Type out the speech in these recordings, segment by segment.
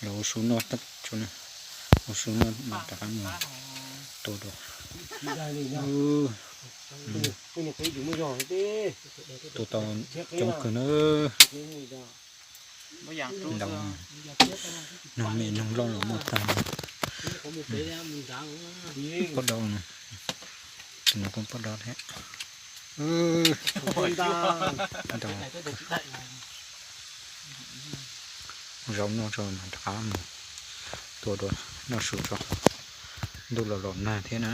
Ua su noj, ua su noj rov qab mus tua dua. Tua tau coob kawg na. Ntaus, noog me noog loj los muaj tag. Pob dawb, tus no kuj pob dawb thiab. Ntaus, zaub noj tso mas rov qab mus tua dua noj su tso. Ntuj los los nag thiab na.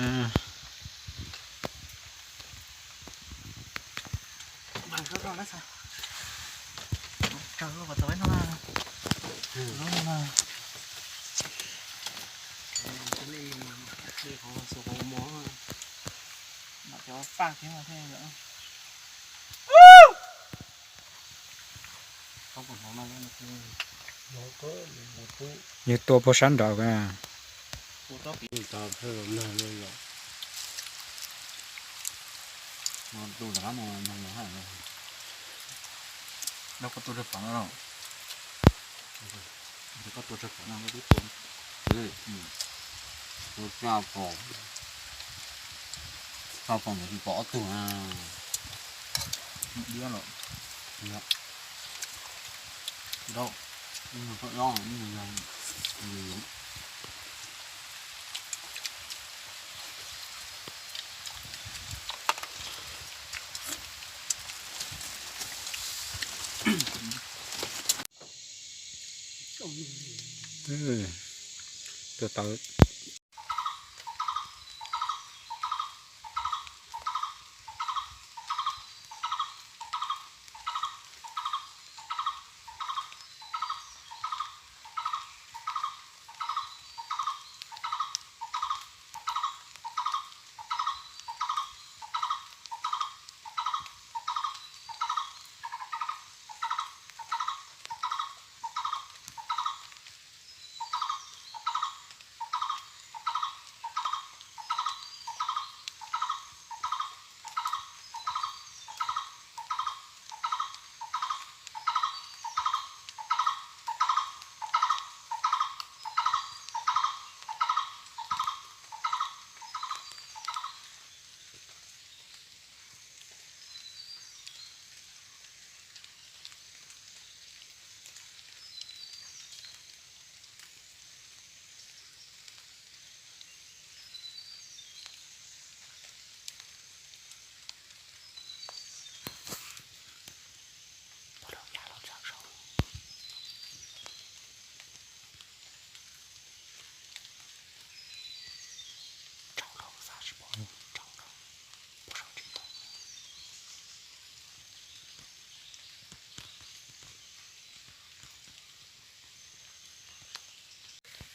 Yog tua puag sab nraud a. Koj tua rau pom no, koj tua rau pom no, koj twb tua, tua rau pom, rau pom ntawd tsis pom ob tug na. Diab los, tua tau.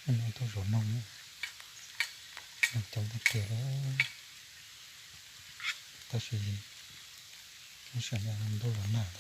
Ub, no tuaj zov noog, noog coob tiag tiag li, tab sis lub sij hawm no ntuj los nag.